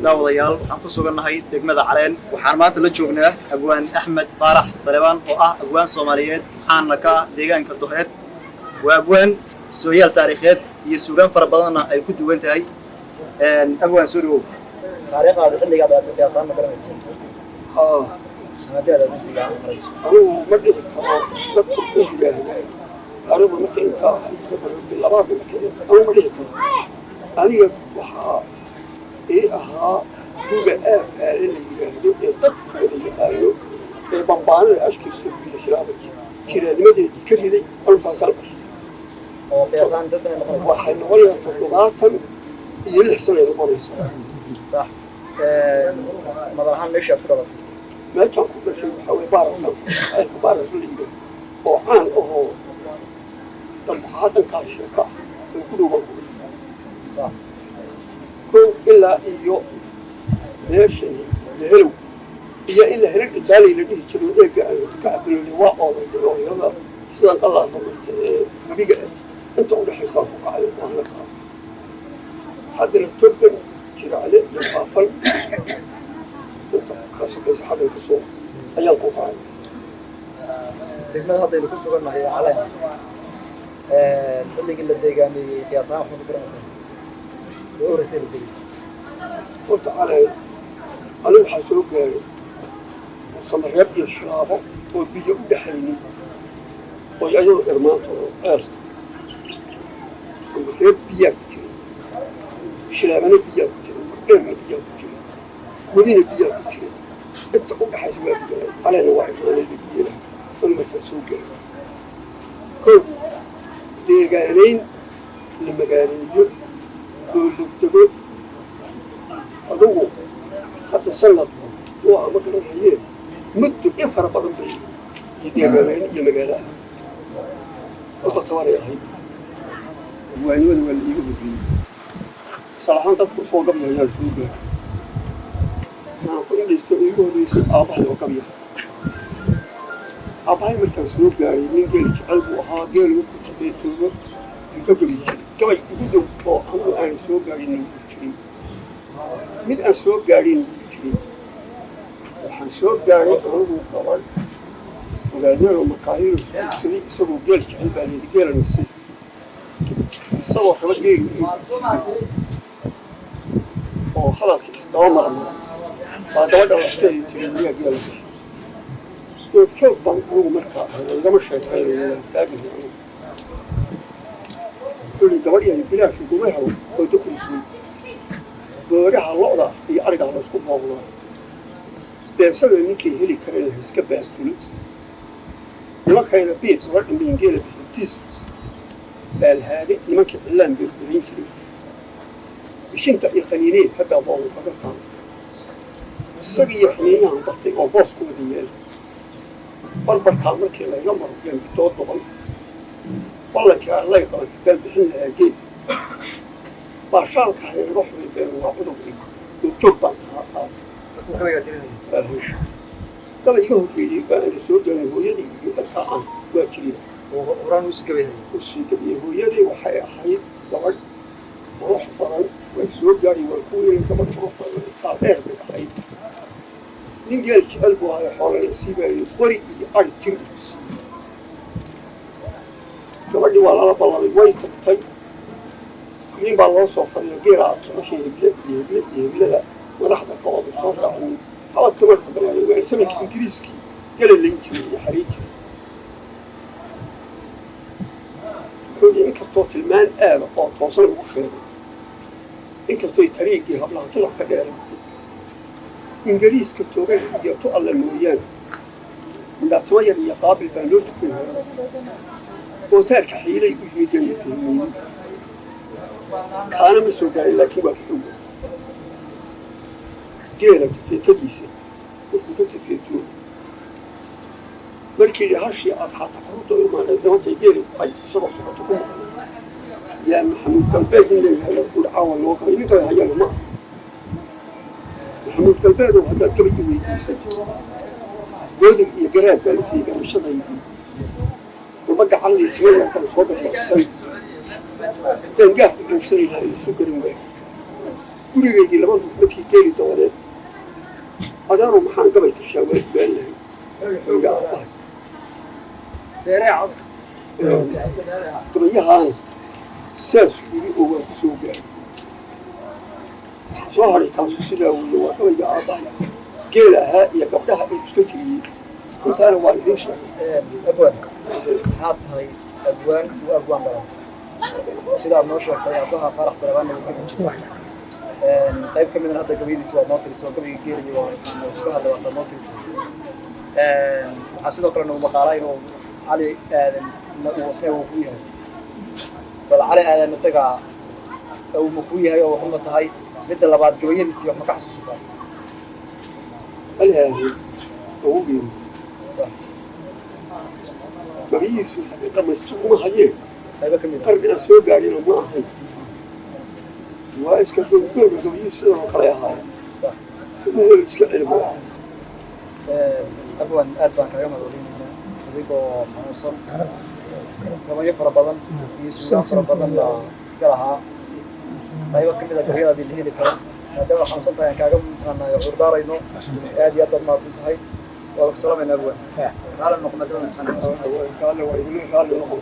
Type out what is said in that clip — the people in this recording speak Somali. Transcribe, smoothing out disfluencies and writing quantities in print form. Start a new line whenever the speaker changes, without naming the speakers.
Daawadayaal, waxaan ku sugannahay degmada Caleen. Waxaan maanta la joognaa Abwaan Axmed Faarax Salebaan oo ah abwaan Soomaaliyeed, caanna ka ah deegaanka Doheed. Waa abwaan sooyaal taariikheed iyo suugaan fara badanna ay ku duwan tahay. Abwaan, soo dhawow. Taariikhdaada, xilligaad aad qiyaasaan ma garanaysa?
Haa.
Ama da'daad intiga aad marayso?
Anigu ma dhihi karo. Dadku u yidhaahdaa taariikhdu markay intaa ahayd, labaad markay, anigu ma dhihi karo. Aniga waxaa ii ahaa buga Aafaale la yidhaahdo ee dadku wada yaqaano ee bambaanada ashkiisa biyo Shilaaba jiraanimadeedii ka riday anfaasal.
Oo qiyaasaan inta sanay noqonaysa?
Waxay noqonaysaa 76 sanay noqonaysaa.
Sax. Madal ahaan meeshii aad ku dhalatay?
Meeshaan ku dhashay waxaa weye Baararkan, ceelka Baararka la yidhaahdo oo caan ahoo dambaxaa dhankaa sheeka ah oo ku dhow baan ku dhashay. Kow ilaa iyo meeshan Lehelow iyo ilaa Helo Dhitaaley la dhihi jiray, eega aan ka cabilole waa ooday oo hirada sidan qalaafa marta ee webiga ah inta udhexaysaan ku kacay waan la qaado. Haddana Togan, Jiracle iyo Faafan inta ka sokaysa xaggan ka soo ayaan ku kacay.
Degmada haddaynu ku sugannahay ee Caleen, xilligii la deegaameeyey qiyaas ahaan waxma ka garanaysaa oo horreysay la degay?
Horta Caleen anigu waxaa soo gaaray Samareeb iyo Shilaabo oo biyo u dhexaynin oy ayadu irmaanto oo ceel. Samareeb biyaa ku jiray, Shilaabana biyaa ku jiray, Mardheerna biyaa ku jiray, welina biyaa ku jiray. Inta u dhexaysa waa biyo. Caleenna waa irmaanayda biyolaha. Anu markaa soo gaaray kow deegaanayn la magaaleeyo oo la dego. Adugu hadda sanad waa ma garanayee, muddo in fara badan bay iyo deegaanayn iyo magaalo ah walba tabaray ahayd. Waanimada waa la iiga horreeyey. Salaxaan dadku soo gabya ayaan soo gaaray. Waxaan ku indhaysto iigu horreysay aabbahay oo gabya. Aabbahay markaan soo gaaray nin geel jecel buu ahaa. Geel markuu tafeetoobo yuu ka gabi jiray. Gabay igu dhow oo anigu aanay soo gaadhin wuu jiray, mid aan soo gaadhin wuu jiray. Waxaan soo gaadhay anigu gabadh ogaadeenoo makaahiro guursaday isagoo geel jecel baa layidhi geela nasi, isagoo raba geelu inuu oo hadalka isdaba marmaray baa gabadha lafteedu tiri, "Miyaa geela bixi?" Joog baan anigu markaa ahay, laygama sheekaynayo, waan taagnahay anigu. Wuxuu yidhi, "Gabadh yahay, bilaash laguma helo oo dakris wey. Booraha lo'da iyo arigaa la isku booqdaa. Beesada ninkay heli karana ha iska baatulo. Nimankayna biid uga dhambayn geela bixintiisu baalhaade. Nimankii cillaan berberayn jiray bishinta iyo qaniineen haddaa boogu kaga taan. Isagiiyo xiniinyahan bartay oo booskooda yaal. Barbarkaa markii layla maro gambitood noqon. Ballankii allay qaban haddaan bixin lahaa geel. Baashaalka haynaga xubay been waa cudur." Joog baan ahaa taas. Gaba iga horreeyey baa ana soo galin. Hooyadii iyo dhankaa aan waa jirin.
Horaan usii gabayhay?
Usii gabiyey. Hooyadii waxay ahayd gabadh qurux badan. Way soo gaadhay, waan ku weynay. Gabadh qurux badan, intaa dheer bay ahayd. Nin geel jecel buu ahay, xoolana siibaayey, qori iyo ari tir buu siiyey. Gabadhii waa lala ballamay, way tagtay. Fariin baa loo soo fariyo, geela aad socoshay heble iyo heble iyo heblada madaxda ka wada soo raacin. Habadka marka banaanay waa samankii Ingiriiskii gela layn jiray iyo xariin jiray. Wuxuu yidhi, inkastoo tilmaan aada oo toosan ugu sheegay, inkastoy tariigii hablaha tudac ka dheeratay, Ingiriiska toogan iyo tu alla mooyaane, indhaatimo yar iyo qaabil baa loo tukan hayaa, ootaarka xiilay u yimideen tuhmaynin. Kaana ma soo gaarin, laakiin waa ka xoga geela tafeetadiisa markuu ka tafeetoo markii hashii aad xaata carruurta imaanay dhimantay geeli ay isagoo socoto ku maqan. Yaa Maxamuud Galbeed in la yidhahdo wuxuu caawa loo qabay. Nin kale hayana ma ah. Maxamuud Galbeedow, haddaad gabay i weydiisay, goodir iyo garaad baa la tegey garashadaydii. Walba gacanlii timo yar baan soo garbaaqsan. Haddaan gaaf u dhoogsanay lahaa isu garin waay. Gurigaygii laba midkii geeli dabadeed, adeerow, maxaan gabay tashaa? Waa baan lahay gabayga aabbahay. Gabayahaana saas yiri oo waan ku soo gaaray. Waxaa soo hadhay kaasu sidaa weeye, waa gabayga aabbahay geel ahaa iyo gabdhaha ay iska tiriyey. Intaana waan idiin sheegay.
Abwaan, maxaad tahay abwaan uu abwaan dhalan. Sidaad noo sheegtay, aabbaha Faarax Salebaanna wuu ka jiray. Qayb ka midna hadda gabayadiisi waad noo tirisay, oo gabayga geeliyo waa iska hadlay, waad noo tirisay. Waxaa sidoo kale nagu maqaalaa inuu Cali Aadan uu isna uu ku yahay. Bal Cali Aadan isaga uu ma ku yahay oo waxuma tahay? Midda labaad, gabayadiisii wax ma ka xasuusataa?
Cali Aadan awowgeenu
Sax.
Gabayihiisu dhammaystir uma hayee.
Qaybo ka mid ah.
Qarni aan soo gaadhina ma ahayn, waa iska googooga. Gabayihiisu sidan oo kale ahaayeen. Hebel iska celi ma aha.
Abwan, aad baan kaga mahadcelinaynaa adigoo xanuunsan, gabayo fara badan iyo suugaan fara badanna iska lahaa. Qaybo ka mid a gabayadaadii la heli karo, maadaama xanuunsan tahay, aan kaaga mataqaanaa cudurdaarayno. Aad iyo aad baad mahadsan tahay. Waa ku salaamayna, abwan. Raalli noqo maadaama xanuunsan tahay.
Raalli waa idin, raalli noqon.